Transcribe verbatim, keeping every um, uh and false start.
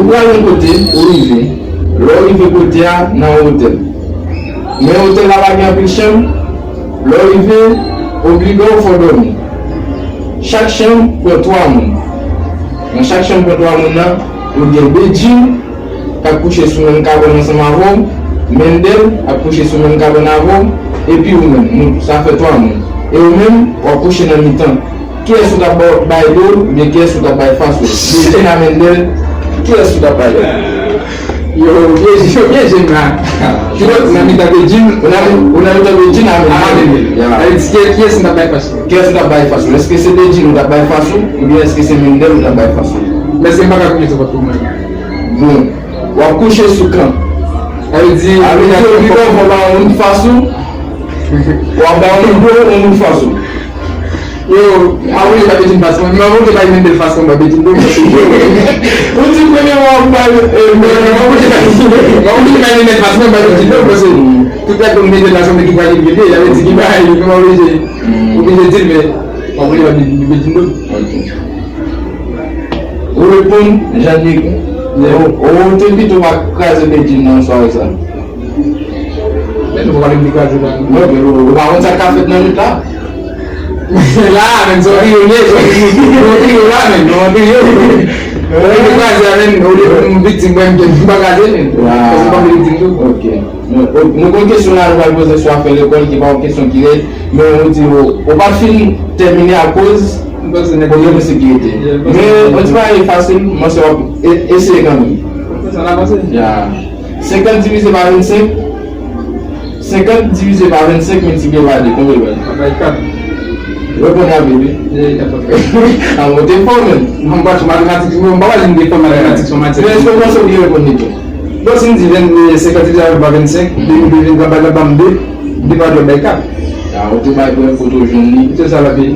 Ou al yon kote, ou rive. Lè w rive kote a, nan yon otèl. Men otèl la pa gen anpil chanm. Lè w rive, oblidwa w fè w dòmi. Chak chanm pran twa moun. Nan chak chanm pran twa moun nan, ou gen Bedjine k ap kouche sou menm kabòn ansanm avè w, Mendel ap kouche sou menm kabòn avè w, epi ou menm. Nou, sa fè twa moun. E ou menm, w ap kouche nan mitan. Kiyès ou t ap ba-, bay do, oubyen kiyès ou t ap bay fas ou? Bedjine a Mendel, kiyès ou t ap bay do? Yo, pyeje, yo pyeje m la. Kilòt nan mitan Bedjine, ou nan, ou nan mitan Bedjine a Mendel. A Mendel. Ya. Sa vle di, kiyès, kiyès m t ap bay fas ou? Kiyès ou t ap bay fas ou? Èske se Bedjine ou t ap bay fas ou, oubyen èske se Mendel ou t ap bay fas ou? Men se m pa ka kouche sou pòt pou mwen. Bon, w ap kouche sou kan. Sa vle di, sa vle di, ou pito fò ba yon moun fas ou, w ap ba yon moun do, yon moun fas ou. Yo, m ap oblije bay Bedjine fas mwen, men m ap oblije bay Mendel fas mwen, bay Bedjine do, paske yo. Ou di premye mwa w ap bay, e, men, m ap oblije bay, m ap oblije bay Mendel fas mwen, bay Bedjine do, paske tout lè konn Mendel la se yon nèg ki frajil ke l ye, sa vle di ki bay, m ap oblije, oblije di l, men m ap oblije bay Bedjine do. Ok. Ou reponn, Jean-Luc. Ou, ou te pito pa kraze Bedjine nan sware sa. Men nou pa pale de kraze la. Mwen, men ou, ou pa konn sa k ka fèt nan leta. La, menm, se yon trio, se yon trio la, menm, se yon trio. Ou te kraze a, menm, olye pou m viktim, mwen, m pa kraze, menm. Paske m pa vle viktim tou. Ok. Nou, nou konn kesyon la, nou pral poze sou afè lekòl, ki pa yon kesyon ki rèd, men ou di, ou, ou pa t fin tèmine akoz pwoblèm sekirite. Men, ou di pa e fasil, mwen se w ap e-, eseye kanmenm. Sa n avanse. Ya. Senkant divize pa vennsenk. Senkant divize pa vennsenk miltipliye pa de, konbyen l bay? Sa bay kat. Reponn a bebe. A, mwen te fò, menm. Non, m pa t fò matematik, mwen, m pa wè si m te fò matematik, se yon matyè. Men èske w panse w te reponn li tou? Bon, si m di venn, senkant divize pa vennsenk, de m te vin anba, anba m de, m te pa dwe bay kat. A, ou te bay prèv kote w jwenn li. Se sa l ap ye.